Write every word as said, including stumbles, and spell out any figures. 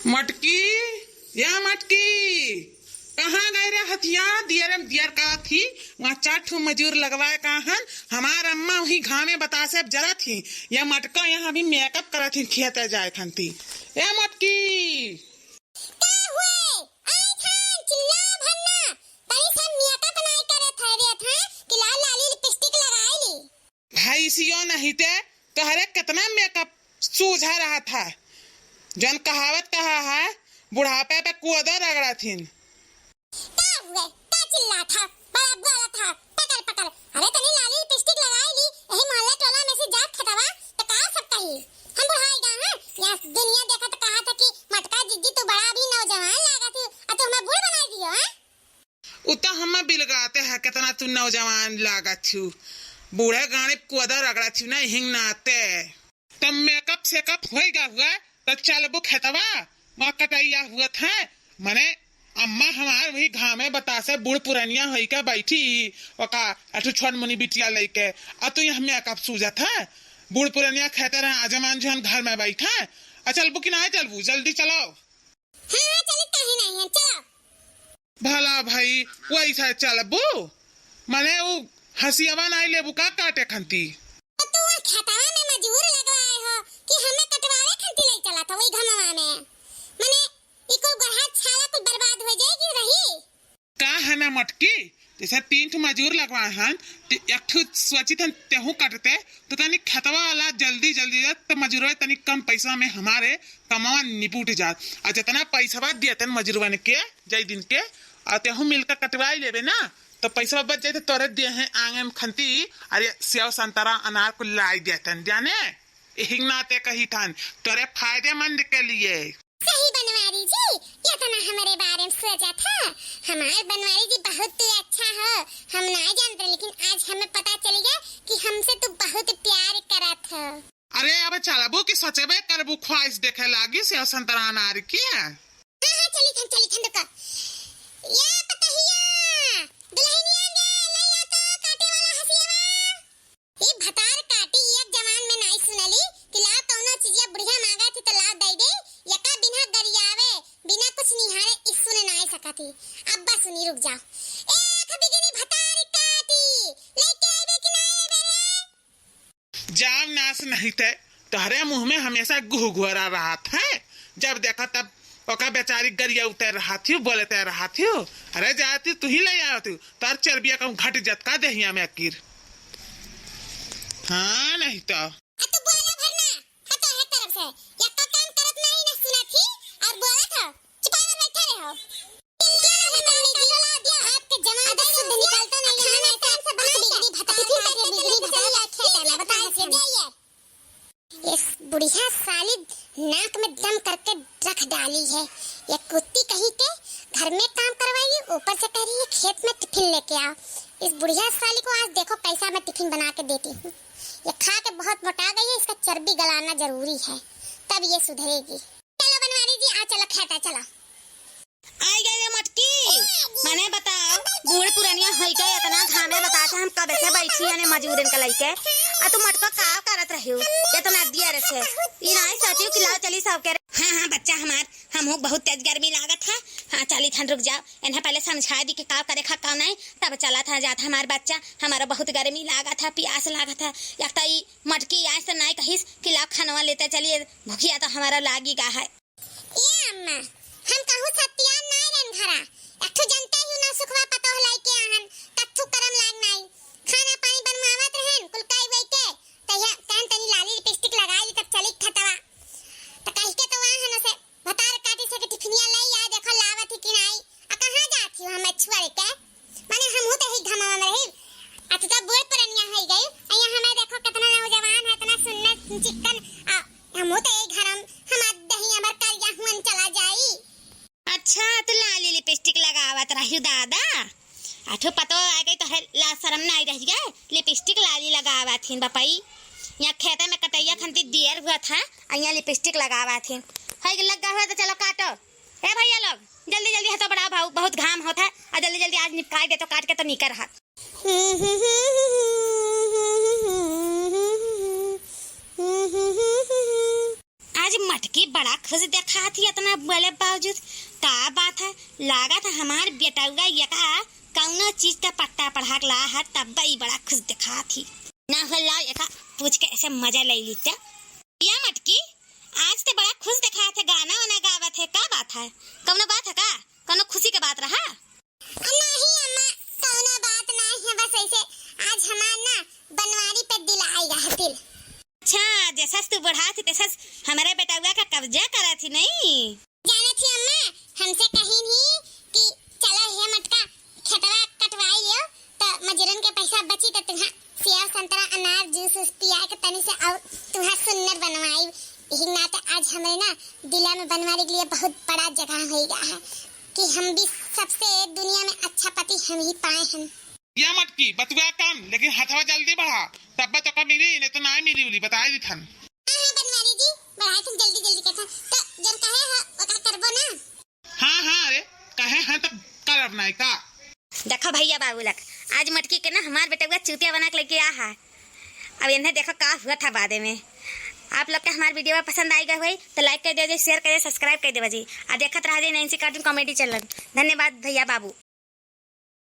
मटकी, या मटकी, कहाँ गए रे हथिया? दियर में दियर का थी, वहाँ चार ठो मजूर लगवाए का हन। हमार अम्मा वही घामे बतासे अब जरा थी। या मटका यहाँ अभी मेकअप करत ही, खेते जाए खंती। ए मटकी। का हुए? आए थान, चिल्ला भन्ना। तनी सन मेकअप नाई करे थे रे था, कि लाल लाली लिपस्टिक लगाई ली। भैंसियो नहीं ते, तोहरे कितना मेकअप सूझा रहा था। जौन कहावत कहा है, बुढ़ापे पे कुआदा रगड़ा थिन। का हुए? का चिल्ला था? बड़ा बोला था, पकड़, पकड़। अरे तनी लाली लिपस्टिक लगाई ली, यही मोहल्ला टोला में से जात खतवा, तो का सब कही? हम बुढ़ाई गा हैं? यहाँ दुनिया देखा तो कहा था कि मटका जिज्जी तू बड़ा भी नौजवान लागा थी, और तू हमें बूढ़ बनाई दियो, हैं? उ त हम्मा बिलगाते है, कितना तू नौजवान लागत छु। बूढ़े गाड़ी कोदा रगड़ा छु ना, हिंग नाते। तब मेकअप सेकअप होई गा हुआ, त चलबू खेतवा, वहाँ कटैया हुआ था। मने अम्मा हमार वही घामे बतासे बूढ़ पुरनिया होई के बैठी, ओका अठु छोट मुनी बिटिया लइके, आ तू यहाँ मेकअप सूझत है। बूढ़ पुरनिया खेते रहे, आ जमान जहन घर में बैठा। आ चलबू कि ना चलबू? जल्दी चलो। हाँ, हाँ, चली, काहे नहीं है, चलो। भला भाई, वैसा चलबू? मने उ हसियावा नाई लेबू का काटे खंती? तो तू वहाँ खेतवा में मजूर लगवाए हो कि हमें कटवावे खंती ले चला था वही घमवा में? मने ई कुल गोरहा छाला कुल बर्बाद हो जाएगी रही। का है ना मटकी, जैसे तीन ठो मजूर लगवाए हन, तो एक ठो सोचित हन तेहू कटते, तो तनी खेतवा वाला जल्दी जल्दी जात, तो मजूरवा तनी कम पैसा में हमारे कमवा निपुट जात। आ जितना पैसवा दिया तन मजूरवन के, जय दिन के, आ तेहू मिलकर कटवाई लेबे ना, तो पैसवा बच जाए, तो तोरे दिए हैं आंगे में खंती, अरे सेव संतरा अनार को लाई दिया तन, जाने? यही नाते कही थन, तोरे फायदेमंद के लिए। सही बनवारी जी, इतना हमारे बारे में सोचा था। हमार बनवारी जी बहुत तू अच्छा हो, हम ना जानते, लेकिन आज हमें पता चल गया कि हमसे तू बहुत प्यार करत हो। अरे अब चलबू कि सोचबे करबू, ख्वाहिश देखे लागी से संतरा अनार के। हाँ, हाँ, चली थन, चली थन, रुका। या पतहिया, दुल्हनिया गे, लइया तो काटे वाला हसियावा। ई भतार काटी एक जवान में नाई सुनली कि लाव कौनो चीजिया बुढ़िया मांगा थी तो लाव दई दे, यका बिना गरियावे, बिना कुछ निहारे ई सुने नाई सकत ही। अब्बा सुनी, रुक जाओ। ए आँख बिगिनी भतार काटी, लेके आइबे कि नाई आइबे रे? जाव नास नहीं ते, तोहरे मुँह में हमेसा गुहगुहरा रहत है, जब देखा तब ओका बेचारी गरिया उतर रहत ही, बोलते रहत ही। अरे जाती तू ही ले आवत ही, तार चर्बिया कहूँ घट जत का देहिया में अकीर। हाँ, नहीं तो। आ तू बोला भर ना, हतो है तरफ से। यक्का काम करत नाही ना सुनत ही, और बोलत हो। चुपाई में बैठा रहो। आपके जवान अगर शुद्ध निकलता नहीं है, ना तो बिगड़ी भतार काटे, बिगड़ी भतार काटे, बताओ कैसे? ये बुढ़िया साली नाक में दम करके रख डाली है। ये कुत्ती कहीं के घर में काम करवाई, ऊपर से कह रही है खेत में टिफिन लेके आओ। इस बुढ़िया साली को आज देखो कैसा मैं टिफिन बना के देती हूँ। ये खा के बहुत मोटा गई है, इसका चर्बी गलाना जरूरी है, तब ये सुधरेगी। चलो बनवारी जी, आ चलो खेता चलो। आई गई रे मटकी, मने बताओ, बूढ़ पुरनिया होई के इतना घामे बतासे हम कब से बैठी हने मजूरन के लइके, आ तू मटको का करत रही हो इतना देर से? ई नाई सोची कि लाओ चली सबके रे। हाँ, हाँ, बच्चा हमार, हमहू बहुत तेज गर्मी लागत है। हाँ, चली थन, रुक जाओ, इन्हें पहले समझा दी कि का करे खा, का नहीं, तब चला था जात हमार बच्चा, हमारा बहुत गर्मी लागत है, प्यास लागत है। एक तो ई मटकी आए से नाई कहिस कि लाओ खानवा लेते चलिए, भूखिया तो हमारा लागी गा है। ए अम्मा, हम कहूँ सत्या नाय रहन घरा। एक ठो जनते ही ना सुखवा पतोह लइके आहन, कत्थु करम लाग नाई। खाना पानी बनवावत रहन, कुल कई वई के। तहिया कहन तनी लाली लिपस्टिक लगाई ली, तब चली खतवा। त कहि के तो वहाँ हन से भतार काटी से के टिफिनिया लई आ, देखो लावत ही कि नाई। आ कहाँ जात ही हम छोड़ के? माने हमहू तो ही घमवा में रही। आ तू तो बूढ़ पुरनिया होई गई। आ यहाँ हमें देखो कितना नौजवान है, इतना सुन्नर चिक्कन। आ हमहू तो यही घर हम, हमार दही हमार करिया हुअन चला जाई। अच्छा, तू लाली लिपस्टिक लगावत रही दादा? आठो पतो आ गई तो है, लाज शरम नाई रह गए, लिपस्टिक लाली लगावत हिन बपई। यहाँ खेते में कटैया खंती दियर हुआ था, आ यहाँ लिपस्टिक लगावत हिन। है कि लग गया हुआ तो चलो काटो। ए भैया लोग, जल्दी जल्दी हथो बढ़ाओ भाऊ, बहुत घाम होत है, आ जल्दी जल्दी आज निपकाई दे तो काट के तो निकर हाथ। आज मटकी कि बड़ा खुश देखात ही इतना बोले बावजूद। का बात है, लागत है हमार बेटउआ एका कौनो चीज का पट्टा पढ़ा के ला है, तब ई बड़ा खुश देखात ही। ना हो, लाओ एका पूछ के ऐसे मजा ले लीते। या मटकी, आज ते बड़ा खुश देखात है, गाना वाना गावत है, का बात है? कौनो बात है का? कौनो खुशी के बात रहा? नहीं अम्मा, कौनो बात नहीं है, बस ऐसे आज हमार ना बनवारी पे दिल आइगा है दिल। अच्छा, जैसस तू बढ़ात ही तैसस हमरे बेटउआ का कब्जा करत ही नहीं। जानत ही अम्मा, हमसे कहिन ही कि चलो हे मटका खेतवा कटवाई लियो, त मजूरन के पैसा बची त तुहा सेव संतरा अनार जूस उस पिया के तनी से और तुहा सुन्नर बनवाई। यही नाते आज हमरे ना दिला में बनवारी के लिए बहुत बड़ा जगह होइगा है कि हम भी सबसे दुनिया में अच्छा पति हम ही पाए हैं। या मटकी, बतुआ कम, लेकिन हथवा जल्दी बढ़ा, तब तो का मिली, नहीं तो ना मिली उली, बताई दी थन। हाँ, हाँ, बनवारी जी, बढ़ाई थन जल्दी, जल्दी के थन। तो जन कहे है, ओका करबो ना। हाँ, हाँ, अरे, कहे हैं तो करब नहीं का? देखो भैया बाबू लक, आज मटकी के ना हमार बेटउआ चूतिया बना के लेके आ है। अब इन्हें देखो का हुआ था बादे में। आप लोग के हमार video पसंद आइगा होई तो like कर दीजिए, share करिए, subscribe कर दीजिए और देखत रह जाइए नैन्सी cartoon comedy channel। धन्यवाद भैया बाबू।